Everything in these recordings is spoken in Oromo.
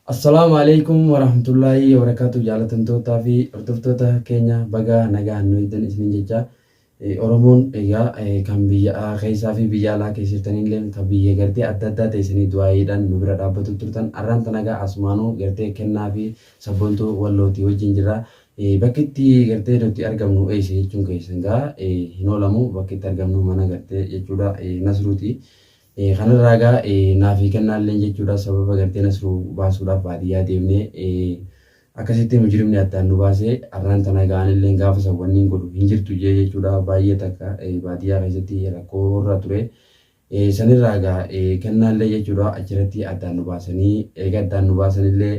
Assalaamu Aleeykum Warahmatullaahi Wabarakaatuh Jaalatamtootaa fi hordoftoota keenya baga nagaan nu eegdan isiniin jecha. Oromoon egaa kan biyya keessaa fi biyya alaa keessa jirtanillee kan biyya gartee adda addaa teessanii du'aayiidhaan nu bira dhaabbatu turtan. Arraan tana egaa asumaanuu gartee kennaa fi sabboontuu wallootii wajjin jirra. Bakki itti gartee nuti argamnu eessa jechuun keessan gaa hin oolamu. Bakki itti argamnu mana gartee jechuudha Nasruuti. Kanarraa egaa naa fi kennaalleen jechuudha sababa gartee Nasruu baasuudhaaf baadiyyaa deemnee akkasitti mujrimni addaan nu baase. Arraan tana egaa anilleen gaafa san wanniin godhu hin jirtu jee jechuudha baay'ee takka baadiyyaa keessatti rakkoo irra ture. Sanirraa egaa kennaallee jechuudha achirratti addaan nu baasanii eega addaan nu baasanillee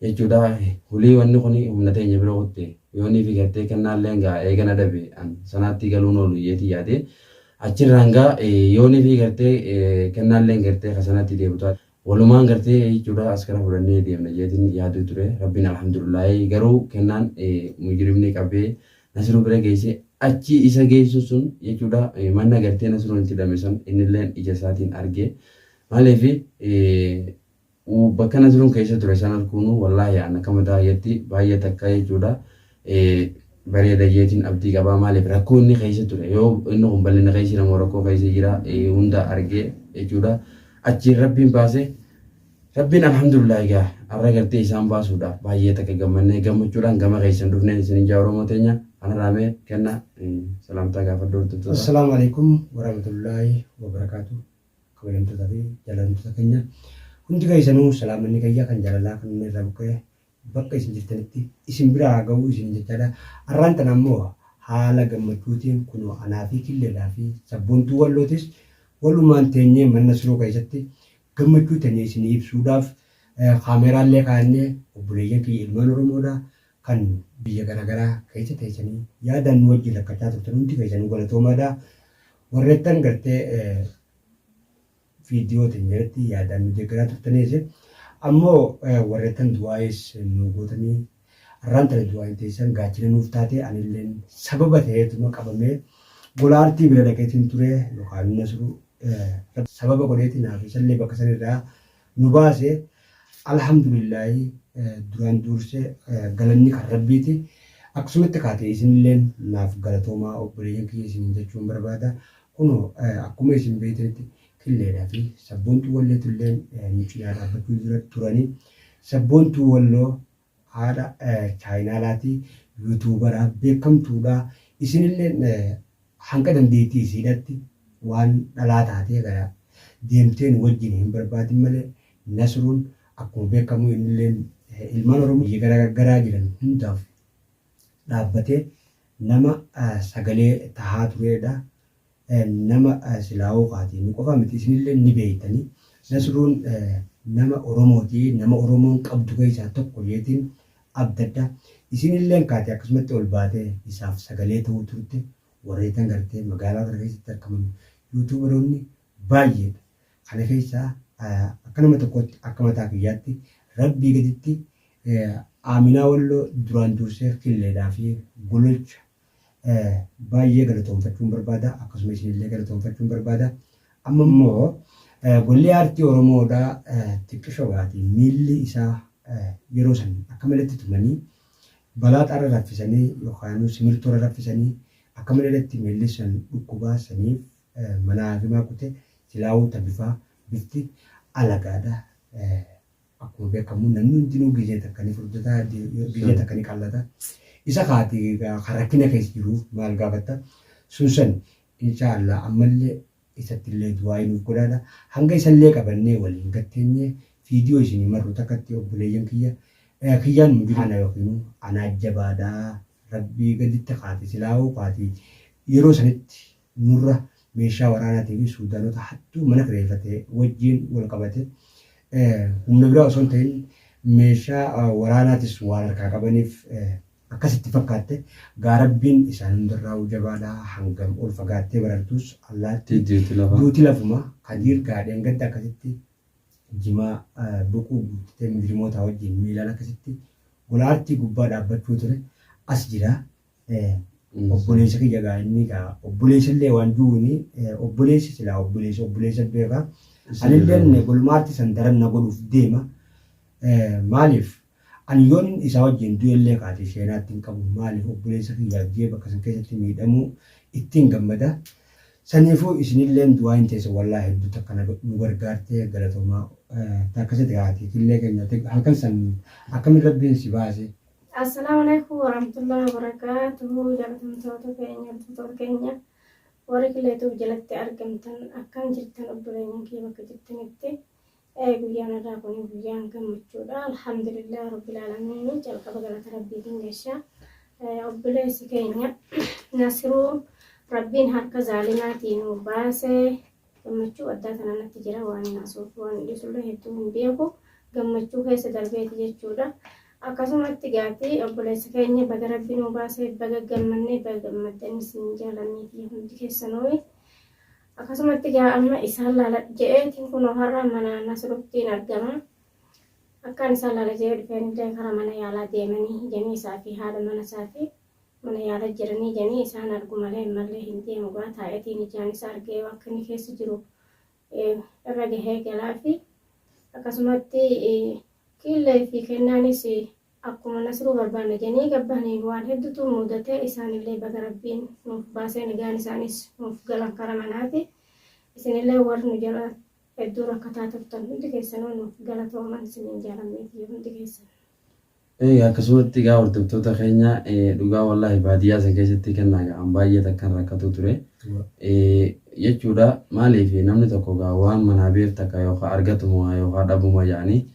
jechuudha hulii wanni kuni humna teenya bira kutte yoonii fi gartee kennaalleen gaa eega na dhabe an sanaatti galuun oolu jeetii yaade achirraan gaa yoonii fi gartee kennaalleen gartee ka sanatti deebitu walumaan gartee jechuudha askara fudhannee deemna jeetiin yaaduu ture. Rabbiin alhamdulillahi garuu kennaan mujrimni qabee Nasruu bira geesse achi isa geessu sun jechuudha manna gartee Nasruun itti hidhame san innilleen ija isaatiin arge. Maaliif Bakka Nasruun keessa ture san arkuunu wallaahi an akka mataa kiyyatti baay'ee takka jechuudha bareeda jeetiin abdii qabaa. Maaliif rakkoo inni keessa ture yoo inni kun bal'ina keessa jira moo rakkoo keessa jira hunda argee jechuudha achiin rabbiin baase. Rabbiin alhamdulillah egaa har'a gartee isaan baasuudhaaf baay'ee takka gammannee gammachuudhaan gama keessan dhufneen isin jaa. Oromoo teenya kanarraa mee kenna salaamtaa gaafadhu hordoftoota. Assalaamu alaikum warahmatullaahi wabarakaatu. Kabajamtoota fi jaallatamtoota keenya hundi keessanuu, salaamanni kiyya kan jaalalaa kan inni irraa buqqa'e bakka isin jirtanitti isin bira haa ga'u isin jechaadha. Arraan tana ammoo haala gammachuutiin kunoo anaa fi killeedhaa fi sabboontuu wallootis walumaan teenyee mana Nasruu keessatti gammachuu teenya isinii ibsuudhaaf kaameeraallee kaa'annee, obboleeyyan kiyya ilmaan Oromoodha kan biyya garaagaraa keessa teessanii yaadaan nu wajjin rakkachaa turtan hundi keessanuu galatoomaadha. Warreettan gartee viidiyoo teenya irratti yaadaan nu deeggaraa turtaniis ammoo warreettan du'aayis nu gootanii arraan tana du'aayin teessan gaachana nuuf taate. Anilleen sababa ta'eetuma qabamee gola aartii bira dhaqeetiin ture yookaan Nasruu sababa godheetiin naaf isallee bakka sanirraa nu baase. Alhamdulillaahi, duraan duursee galanni kan rabbiiti. Akkasumatti kaate isinilleen naaf galatoomaa obboleeyyan kiyya isiniin jechuun barbaada. Kunoo akkuma isin beektanitti killeedhaa fi sabboontuu walleetulleen nu cinaa dhaabbachuu dura turanii. Sabboontuu walloo haadha chaayinaalaati, yuutuubaraa beekamtuudha. Isinilleen hanga dandeettii isiidhatti waan dhalaa taatee gara deemtee nu wajjin hin barbaadin malee Nasruun akkuma beekamu innilleen ilmaan Oromoo biyya gara garaa jiran hundaaf dhaabbatee nama sagalee tahaa tureedha. Nama silaawoo kaati nu qofa miti, isinillee ni beektanii. Nasruun nama Oromooti, nama Oromoon qabdu keessaa tokko jeetiin abdadha. Isinilleen kaate akkasumatti ol baatee isaaf sagalee ta'uu turte. Warreetan gartee magaalaa kana keessatti argaman yuutuubaroonni baay'eedha. Kana keessaa akka nama tokkootti akka mataa kiyyaatti rabbii gaditti Aaminaa Walloo duraan dursee killeedhaa fi gololcha baay'ee galatoomfachuun barbaada. Akkasuma isinillee galatoomfachuun barbaada. Amma immoo golli aartii Oromoodhaa xiqqisho baati miilli isaa yeroo san akka maletti tumanii balaaxaarra raffisanii yookaan simirtoorra raffisanii akka maletti miilli san dhukkubaa saniif mana haakimaa kute. Silaawuu ta bifaa bifti alagaadha. Akkuma beekamu namni hundinuu gizee takka ni furdata, gizee takka ni qallata. Isa kaati kan rakkina keessa jiruuf maal gaafatta? Sun san insha Allah ammallee isattillee du'aayii nuuf godhaadha. Hanga isallee qabannee waliin gatteenyee viidiyoo isinii marru takkatti obboleeyyan kiyya kiyyaan mujrima ana yookiin anaa jabaadha. Rabbii gaditti kaati silaahuu kaati yeroo sanitti nurra meeshaa waraanaatii fi Suudaanota hattuu mana kireeffate wajjiin wal qabate humna biraa osoo hin ta'in meeshaa waraanaatis waan harkaa qabaniif akkas itti fakkaatte. Gaa rabbiin isaan hundarraa'uu jabaadha. Hangam ol fagaattee barartus allaatti duuti lafa. Duuti lafuma. Kadiir gaadheen gadda akkasitti jimaa boquu guuttatee mujrimoota wajjin miilaan akkasitti gola aartii gubbaa dhaabbachuu ture as jira. Obboleessa kiyya gaa inni gaa obboleessa illee waan juuni obboleessi silaa obboleessa obboleessa beeka. Anilleen goluma aartii san daran na godhuuf deema. Maaliif ani yoon isaa wajjin du'ellee kaate sheenaatti hin qabu. Maaliif obboleessa kiyyaaf jee bakka san keessatti miidhamuu ittiin gammada. Saniifuu isinilleen du'aayin teessan wallaahi hedduu takka nu gargaarte galatoomaa. Ta akkasitti kaate killee keenya halkan san akkamin rabbiin si baase. Assalaamu alaikum warahmatullahi wabarakatuhu jaalatamtoota keenya hordoftoota keenya warri Kilee Tube jalatti argamtan akkam jirtan obboleeyyan kiyya bakka jirtanitti guyyaan irraa kun guyyaan gammachuudha alhamdulillah rabbil aalamiin jalqaba galata rabbiitiin gasha obboleessi keenya Nasruu rabbiin harka zaalimaatiin nu baase gammachuu addaa tana natti jira waan hin haasa'uuf waan dhiisullee hedduu hin beeku gammachuu keessa darbeeti jechuudha. Akkasumatti gaati obboleessa keenya baga rabbi nuu baase baga gammannee baga gammaddan isin jaalamiitii hundi keessanuu. Akkasumatti gaa amma isaan laala je'eetiin kunoo har'a mana Nasruttiin argama. Akkaan isaan laala je'ee dhufeenillee kara mana yaalaa deemanii janii isaa fi haadha mana isaatii mana yaala jiranii janii isaan argu malee ammallee hin deemu gaa taa'eetiin ijaan isa argee akka inni keessa jiru irra gahee galaafi. Akkasumatti kiillee fi kennaanis Akkuma Nasruu barbaanna jedhanii gabbahaniin waan heddutu mudate isaanillee baga Rabbiin nuuf baasee nagaan isaanis nuuf galan kara manaati. Isinillee warri nu jala hedduu rakkataa turtan hundi keessanuu nuuf galatooman isiniin jaa lammii tiyya hundi keessan. Egaa akkasumatti egaa hordoftoota keenya dhugaa wallaahi baadiyyaa san keessatti kennaa egaa an baay'ee takkan rakkatuu ture jechuudha maaliif namni tokko egaa waan manaa beef takka yookaan argatuma yookaan dhabuma jedhanii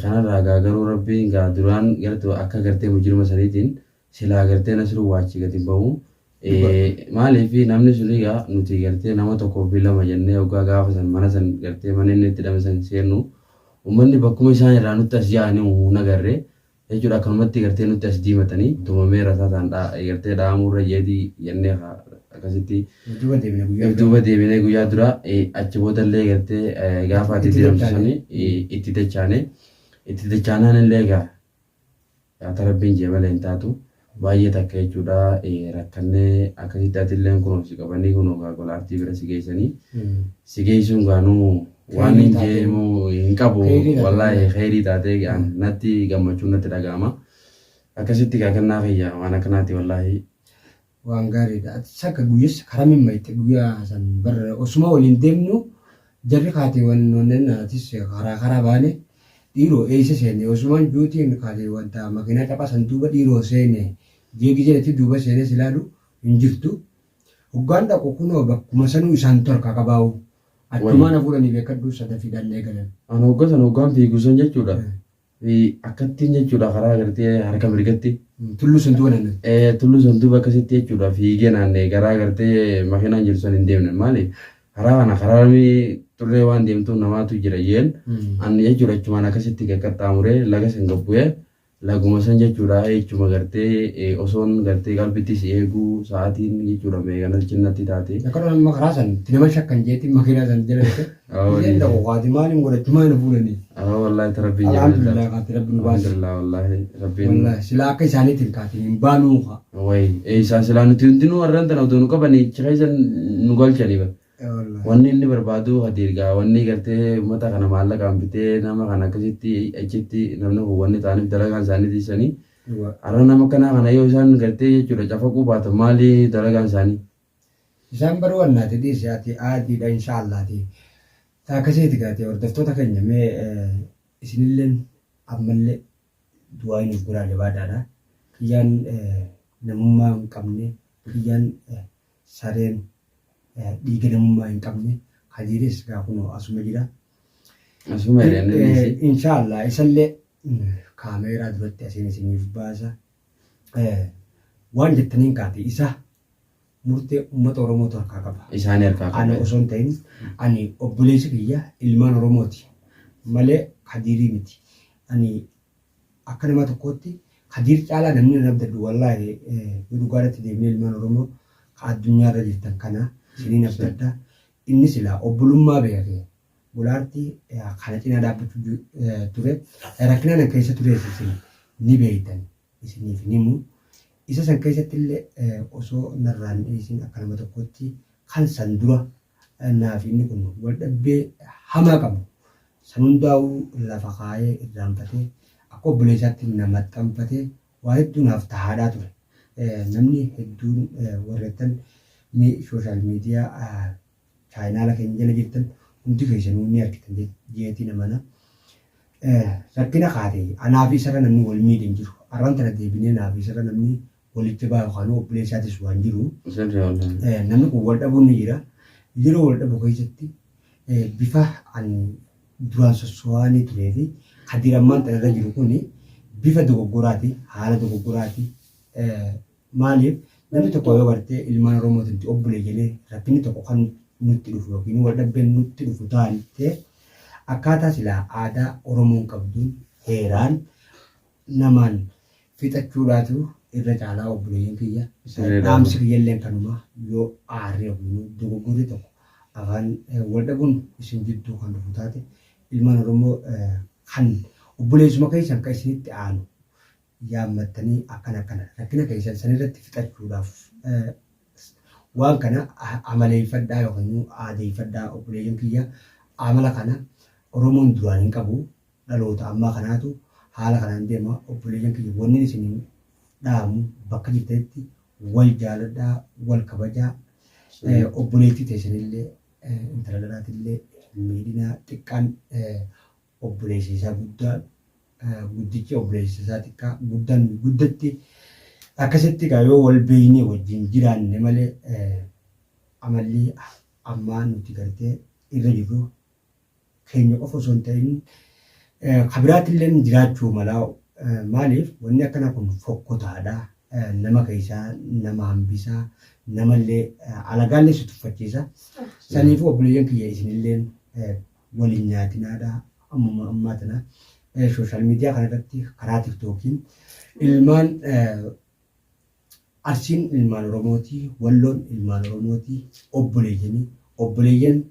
Kanarraa gaa garuu rabbiin gaa duraan gartuu akka gartee mujrima saniitiin silaa gartee nasruu waachii gad hin bahu. Maaliif namni suni gaa nuti gartee nama tokkoo fi lama jennee hoggaa gaafa san mana san gartee mana inni itti hidhame san seennu ummanni bakkuma isaan irraa nutti as yaa'anii hin agarre jechuudha akkanumatti gartee nutti as diimatanii tumamee rasaasaan gartee dha'amuu irra jeetii jennee akkasitti If duuba deebine guyyaa if duuba deebinee guyyaa dura achi boodallee gartee gaafa ati Itti deemtu dachaane. sani itti dachaane itti dachaanaan illee egaa ta rabbiin jee malee hin taatu baay'ee takka jechuudha rakkannee akkasitti atilleen kunoo si qabanii kunoo gaa golaartii bira si geessanii si geessuun gaa nuu waan Kheyrii hin taatee. jeemu hin qabu Kheyrii taatee. wallaahi kheyrii taatee an natti gammachuun natti dhaga'ama akkasitti gaa kennaa kiyya waan akkanaati wallaahi. Waan gaariidha. Ati sakka guyyas karaa mimmayte guyyaa san bar osuma waliin deemnu jarri kaate wanneen atis karaa karaa baane dhiiroo eessa seene osumaan juutiin kaate wanta makiinaa caphaa san duuba dhiiroo seene jee gizeen ati duuba seenee si laalu hin jirtu. Hoggaan dhaqu kunoo bakkuma sanuu isaantu harkaa qabaa'u. Achumaa na fuudhanii beekadhu sadafiidhaan na eegalan. An hogga san hoggaan fiigu san jechuudha. Fi akkattiin jechuudha karaa gartee harka mirgatti. Tulluu san duuba naanna'e. Ee tulluu san duuba akkasitti jechuudha fiigee naanna'e garaa gartee makiinaan jirtu san hin deemne maali karaa kana karaa namni xurree waan deemtuuf namaatu jira jeen an jechuudha achumaan akkasitti qaxxaamuree laga san gad bu'ee Laguma san jechuudha jechuma gartee osoon gartee qalbitti si eeguu sa'aatiin jechuudha meeqa nalchin natti taate. Yakka amma karaa san itti nama shakkan jeetiin makiinaa san jala dhufte. Awwa Isheen dhaqu kaati maaliin godhachumaa na fuudhanii. Awwa wallaahi ta rabbiin jala Alhamdulillah kaati rabbi nu baase. Alhamdulillah wallaahi rabbiin. Wallaahi silaa akka isaaniitiin kaatiin hin baanuu kaa. Wayi eessaa silaa nuti hundinuu har'aan tana otoo nu qabanii achi keessa nu galchanii bara. Wanni inni barbaadu Kadiir gaa wanni gartee ummata kana maallaqaan bitee nama kana akkasitti achitti namni kun wanni ta'aniif dalagaan isaanii dhiisanii har'a nama akkanaa kana yoo isaan gartee jechuudha cafaquu baatan maali dalagaan isaanii. Isaan baruu annaati dhiisi ati aadiidha inshaallaati ta akkasiiti gaati hordoftoota keenya mee isinilleen ammallee du'aa nuuf godhaa jabaadhaadha kiyyaan namummaa hin qabne kiyyaan sareen dhiiga namummaa hin qabne Kadiiris gaa kunoo asuma jira. Asuma jedhee inni dhiisi. Inshaallah isallee kaameeraa duratti asiin isiniif baasa. Waan jettaniin kaate isa murtee uummata Oromootu harkaa qaba. Isaanii harkaa qaba. Ana osoo hin ta'in ani obboleessi kiyya ilmaan Oromooti malee Kadiirii miti. Ani Akka nama tokkootti Kadiir caalaa namni nan abdadhu wallaahi yoo dhugaadhatti deemnee ilmaan Oromoo ka addunyaa irra jirtan kana isiniin abdadha. Inni silaa obbolummaa beekee Gulaartii kana cinaa dhaabbachuu ture. Rakkina nan keessa tures isin ni beektan isiniif hin himu. Isa san keessatti illee osoo narraa hin dhiisin akka nama tokkootti kan san dura naa fi inni kun wal dhabdee hamaa qabnu. San hundaa'uu lafa kaayee irraanfatee akka obboleessaatti na maxxanfatee waa hedduu naaf tahaadhaa ture. Namni hedduun warreettan social media chaayinaala keenya jala jirtan hundi keessanuu ni argitan jeetiin amana. Rakkina kaate anaa fi isarra namni wal miidhe hin jiru. Arraan tana deebinee naa fi isarra namni walitti jabaa yookaan obboleessaatis waan jiru. Namni kun wal dhabuun ni jira. Yeroo wal dhabu keessatti bifa an duraan sosso'aanii turee fi Kadiir ammaan tana irra jiru kuni bifa dogoggoraati, haala dogoggoraati. Maaliif namni tokko yoo gartee ilmaan Oromootiin itti obbolee jedhee rakkinni tokko kan nutti dhufu yookiin wal dhabdeen nutti dhufu taate akkaataa silaa aadaa Oromoon qabduun heeraan namaan fixachuudhaatu irra caalaa obboleeyyan kiyya. Sirriidha. Dhaamsi kiyyalleen kanuma yoo aarri yookiin dogoggorri tokko afaan wal dhabuun isin jidduu kan dhufu taate ilmaan Oromoo kan obboleessuma keessan kan isinitti aanu yaammattanii akkana akkana rakkina keessan sanirratti fixachuudhaaf waan kana amaleeffadhaa yookiin aadeeffadhaa obboleeyyan kiyya. Amala kana Oromoon duraan hin qabu, dhaloota ammaa kanaatu haala kanaan deema. Obboleeyyan kiyya, wanni isin dhaamu bakka jirtanitti wal jaaladhaa, wal kabajaa, obboleettii teessanillee intala dhalaatillee hin miidhinaa. Xiqqaan obboleessa isaa guddaa, guddichi obboleessa isaa xiqqaa, guddaan guddatti, akkasitti egaa yoo wal beeknee wajjin jiraanne malee amalli ammaa nuti gartee irra jirru keenya qofa osoo hin ta'in ka biraatillee jiraachuu mala. Maaliif wanni akkanaa kun fokkotaadha. Nama keessaa nama hambisaa, namallee alagaallee si tuffachiisa. Saniifuu obboleeyyan kiyya, isinilleen waliin nyaatinaadha. Ammuma ammaa tana social media kanarratti karaa TikTokiin ilmaan Arsiin ilmaan Oromooti, Walloon ilmaan Oromooti, obboleeyyanii obboleeyyan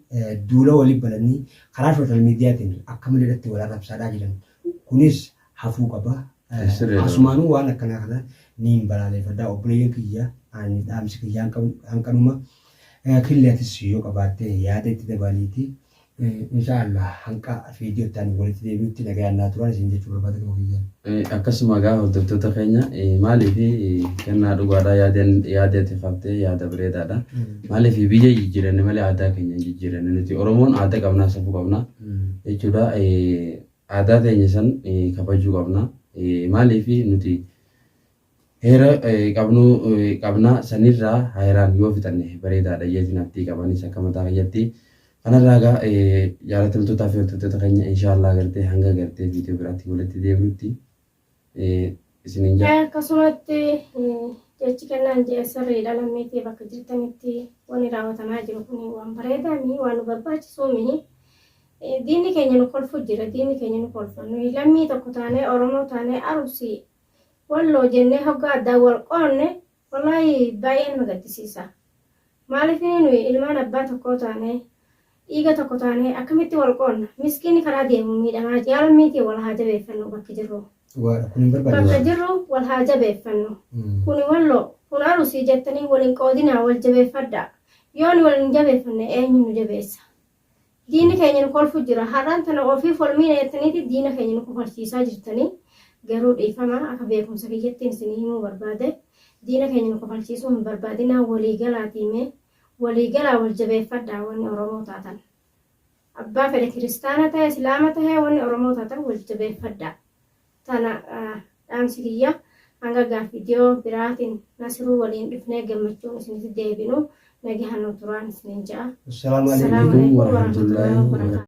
duula walii bananii karaa social mediatiin akka malee irratti wal arrabsaadhaa jiran. Kunis hafuu qaba. Sirriidha. Asumaanuu waan akkanaa kana ni hin balaaleffadha. Obboleeyyan kiyya, ani dhaamsi kiyya hanqanuma. Killee, atis yoo qabaatte yaada itti dabaliiti. Insha Allah hanqa viidiyoo itti aanu walitti deebi'utti nagayaan naa turan isin jechuu barbaada gama kiyyaan. Akkasuma gaa hordoftoota keenya, maaliif kennaa dhugaadhaa yaada ati qabtee yaada bareedaadha. Maaliif biyya jijjiiranne malee aadaa keenya hin jijjiiranne. Nuti Oromoon aadaa qabnaa, safuu qabnaa jechuudha. Aadaa teenya san kabajuu qabna. Maaliif nuti heera qabnu qabna, sanirraa heeraan yoo fixanne bareedaadha jeetiin abdii qabanis akka mataa kiyyatti. Kanarraa egaa jaalatamtootaa fi hordoftoota keenya, inshaallah gartee hanga gartee viidiyoo biraatti walitti deebinutti isiniin jaa. Akkasumatti jechi kennaan ji'a sirriidha. Lammiitii bakka jirtanitti wanni raawwatamaa jiru kun waan bareedaa mihi, waan nu barbaachisuu mihi. Diinni keenya nu kolfu jira, diinni keenya nu kolfa. Nuyi lammii tokko taanee, Oromoo taanee, Arusii, Walloo jennee hoggaa addaan wal qoonne wallaahi baay'ee nama gaddisiisa. Maaliif nuyi ilmaan abbaa tokkoo taanee, dhiiga tokko taanee akkamitti wal qoonna? Miskiinni karaa deemu miidhamaa jira. Yaa lammiitii, wal haa jabeeffannu bakki jirru. Dhugaadha, kun hin Bakka barbaachisu. jirru wal haa jabeeffannu. Kuni Walloo, kun Arusii jettanii wal hin qoodinaa, wal jabeeffadhaa. Yoo nu wal hin jabeeffanne eenyu nu jabeessa? Diinni keenya nu kolfu jira. Har'aan tana ofiif wal miina jettaniiti diina keenya nu kofalchiisaa jirtanii. Garuu dhiifama, akka beekumsa kiyyattiin isinii himuu barbaade. Diina keenya nu kofalchiisuu hin barbaadinaa, walii galaatii mee. Walii galaa, wal jabeeffadhaa wanni Oromoo taatan. Abbaa fedhe kiristaana ta'e, islaama ta'e, wanni Oromoo taatan wal jabeeffadhaa. Tana dhaamsi kiyya. Hanga gaa viidiyoo biraatiin Nasruu waliin dhufnee gammachuun isinitti deebinu nagahaan nu turaan isiniin ja'a. Assalaamu Assalaamu alaikum alaikum warahmatullahi warahmatullahi wabarakatuh.